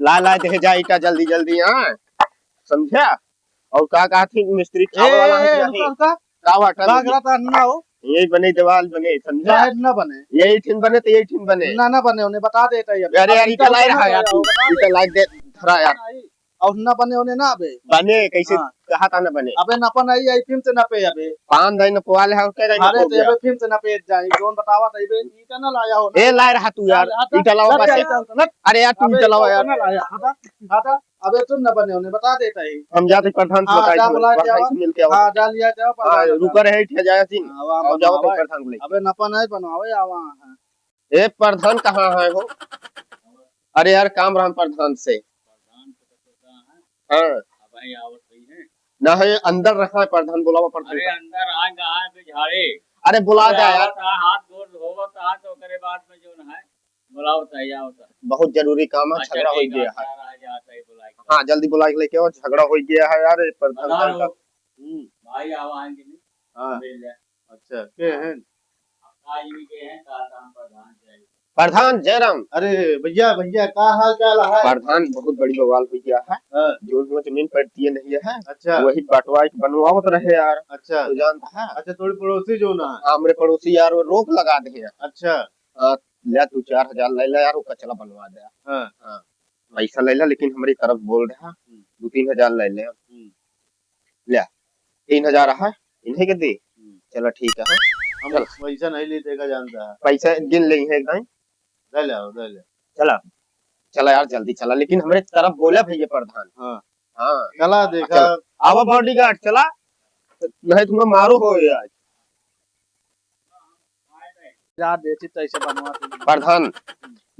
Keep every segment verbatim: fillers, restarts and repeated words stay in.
ला, ला, दे जा ईटा जल्दी, जल्दी, हाँ। समझा? और का कहा थी, मिस्त्री खावे वाला है कि नहीं? रुका, रुका। का बात है? बागरा तो ना हो। यही बने, दीवाल बने, समझा? चाहे ना बने। यही ठिन बने तो यही ठिन बने। ना, ना बने, उन्हें बता देता है अभी। अरे यार, ईटा लाई रहा यार तू। ईटा लाई दे, धरा यार। और ना बने, उन्हें ना अबे। बने, कैसे हाँ। कहा था ना बने? अबे नपन आई, आई फिर से नपे अबे। पान दाई नपवा ले, और कह रही अरे, तो अबे फिर से नपे जाए, जोन बतावा था, अबे ईटा ना लाया हो ना। ए, लाए रहा तू यार, ईटा लावा बस। अरे यार, तू ईटा लावा यार। हटा, हटा। अबे तुम न बने होने, बता देता ही। हम जाते प्रधान से हाँ, बताई जा तुम, बुला के प्रधान आवा। से मिल के आवा। हाँ, जा लिया जाओ, हाँ, प्रधान रुका रहे, ठे जाया सिंह। हाँ, वहाँ और जाओ तो बनवावे। प्रधान को लेके। अबे नपन है, बनवावे आवा है। ए, प्रधान कहाँ है हो? अरे यार, काम राम प्रधान से। हाँ। नहीं, अंदर रहा है प्रधान, बुलावा प्रधान अरे, का। अंदर आ, कहाँ है, झाड़े। अरे, बुला अबे जा यार। आवत है, हाथ गोड़ धोवत है, तो ओकरे बाद में जो है। बुलाओ त, आवत है। बहुत जरूरी काम है, अच्छा, झगड़ा हो ठीक है, गया है। अच्छा, राजा आता है, बुलाए के। हाँ, जल्दी बुला के लेके आओ, झगड़ा हो गया है यार, ये प्रधान पधारो। का। हम्म। भाई, आवा आएंगे नहीं? हाँ। मिल जाए। अच्छा, के हैं? अब का जी के हैं, का काम प्रधान जय। प्रधान जयराम। अरे भैया, भैया, का हाल चाल है? प्रधान, बहुत बड़ी बवाल हो गया है। हाँ। जो हुआ जमीन पड़ती है नहीं है, अच्छा। वही बंटवा के बनवावत रहे यार। अच्छा। तो जानता है? अच्छा, थोड़ी पड़ोसी जो ना। हाँ, हमरे पड़ोसी यार, वो रोक लगा दे यार। अच्छा। हाँ, ले तू चार हजार ले ले यार, वो कचरा बनवा दे। हाँ। हाँ, पैसा ले ले, लेकिन हमरी तरफ बोल रहा, हम्म। दो तीन हजार ले ले। हम्म। ले, तीन हजार है, इन्हें के दे। हम्म। चलो ठीक है। हम चल। पैसा नहीं लेते का जानता है। पैसा गिन ले है एक दाई। ले ले आओ, ले ले। चला, चला यार, जल्दी चला, लेकिन हमरे तरफ बोला भैया प्रधान। हाँ। हाँ। चला देखा। चल, आवा bodyguard, चला, नहीं तुम्हें मारो हो यार। जा देती तो ऐसे बनवा दे। प्रधान,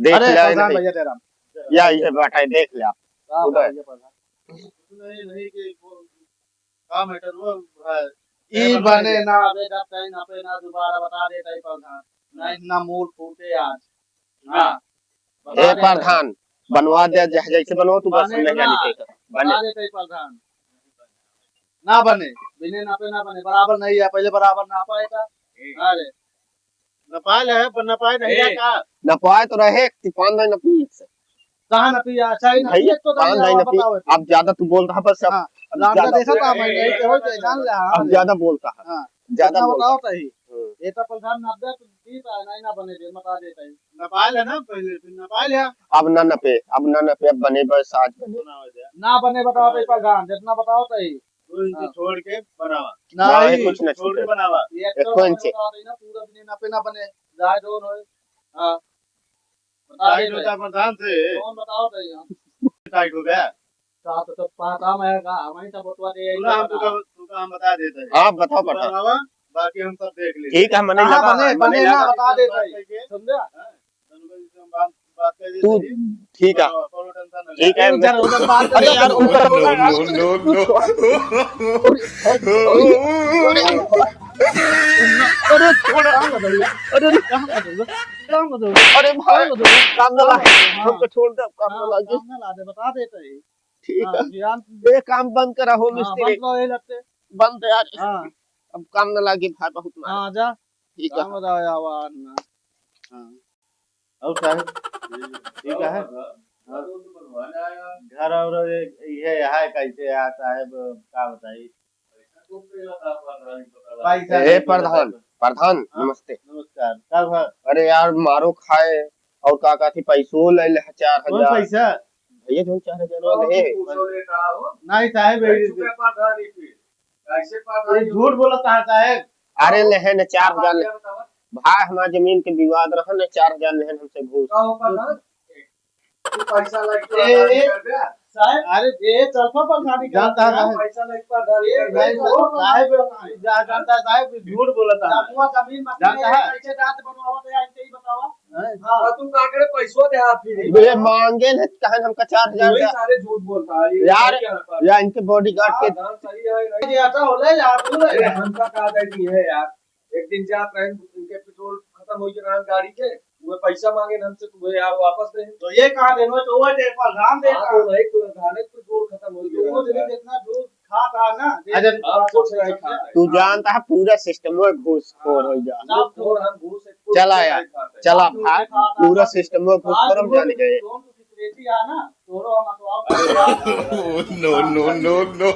देख अरे, ले, प्रधान नहीं। भैया जयराम। या, ये बात है, देख ले आप। का उधर। भैया प्रधान? नहीं, नहीं, कि वो, का matter वो, भाई, ई बने ना, अबे जब कहीं ना पे ना दोबारा बता देता ही प्रधान। नहीं, ना मूल फूटे आज। हाँ। ए प्रधान, बनवा दे, जह-, जैसे बनवा तू बस बने हमें ना। क्या लिखे कर। बने। बता देते ही प्रधान। ना बने, बिने नापे ना बने, बराबर नहीं है, पहले बराबर नापा है का? अरे। नपाए ले है, पर नपाए नहीं है ए। का? नपाए तो रहे, कि पान दाई नपी से। कहाँ नपी है? अच्छा ही नपी भैया, है, तो पान नहीं दाई है, नपी। बताओ। अब ज्यादा तू बोल रहा, बस अब हाँ, अब ज्यादा देखा था मैंने, यही तो हो जाए, जान ले, हाँ। अब ज्यादा बोलता है। हाँ। ज्यादा इतना बोलता बताओ है। तो ही। हम्म। ये तो प्रधान नब्बे तो बीस आना ही ना बने, जे बता देता ही। नपाए ले ना पहले, फिर नपाए ले। अब ना नपे, अब ना नपे, अब बने बस आज बने। ना बने, बताओ तो ही प्रधान, जितना बताओ तो ही। दो इंच हाँ। छोड़ के बनावा। नहीं, नहीं, कुछ ना छोड़ के छूटे। बनावा। ये एक तो इंच। बता देना, पूरा भी नहीं नापे ना बने, जाए जो होए। हाँ। बता दे भाई। प्रधान से। कौन बताओ भाई हम? टाइट हो गया। का तो सब पा-, काम है का? हमारी सब बतवा दे, सुना, हम बता। तुका, तुका हम बता देते हैं। आप बताओ, तू बताओ। बनावा, बाकी हम सब देख लेते हैं। ठीक है, मने हाँ, लगा, बने, मने बने ना, लगा। बता देते हैं। समझा? हाँ। तू, ठीक है। ठीक है, उधर, उधर बात कर, अरे यार, उधर बोला यार। No, no, no, no। अरे छोड़। अरे, अरे, अरे भाई, काम ना लागे। हाँ। हमको छोड़ दे, काम ना लागे। काम ना ला दे, बता देते हैं। ठीक है। हाँ, ये काम बंद करा हो, मिस्त्री। बंद करो, ये लगते। बंद यार। हाँ। अब काम ना लागे भाई, बहुत मार। हाँ, जा। ठीक है। काम बताओ यार, वाह ना। हाँ। और साहब, ठीक है? हाँ। घर और ये, ये है, कैसे है साहब, का बताई? पैसा ए, नहीं प्रधान, देता। प्रधान, हाँ, नमस्ते। नमस्कार। का भा? अरे यार, मारो खाए और का कहती, पैसो ले ले चार हजार। कौन पैसा? भैया, जो चार हजार वाला है। नहीं साहब, ये झूठ बोलत है साहब। अरे लेहे न चार हजार ले। भाई, हमार जमीन के विवाद रहा न, चार हजार लेहन हमसे घूस। का हो प्रधान? तू पैसा लेके ए, ए, साहब, अरे, ए, चल पा प्रधानी का जानता है। पैसा लेके प्रधानी ए, कर भाई, रहे हो। साहब, जा-, जानता है साहब, झूठ बोलता है। जमीन मत जानता है। कैसे दांत बनवावत है, इनके ही बतावा। हैं? हाँ, तू का करे पैसो दे हाथ फिर। ये मांगे न, कहन हमका चार हजार वही दे। सारे झूठ बोलता है, ये यार, क्या है? या इनके bodyguard के हाँ, सही है, ये ऐसा होला यार, तू अरे, हमका का देती है यार? एक दिन जात रहे, इनके पेट्रोल खत्म हो गया गाड़ी के, वो पैसा मांगे हमसे, तो वो यार वापस दे। तो ये कहाँ देनो? तो वो दे, प्रधान दे हाँ, का। तो वही तो प्रधान है, पेट्रोल खत्म हो गया। वो जमीन जितना दूर खा था ना, अच्छा, आप कुछ नहीं खाते। तू जानता है पूरा system में घूसखोर हो जा। सब घूसखोर, हम घूस एक चला यार, चला भाई, पूरा system में घूसखोर हम जान गए। कौन सी security है ना, तोरो No, no, no, no.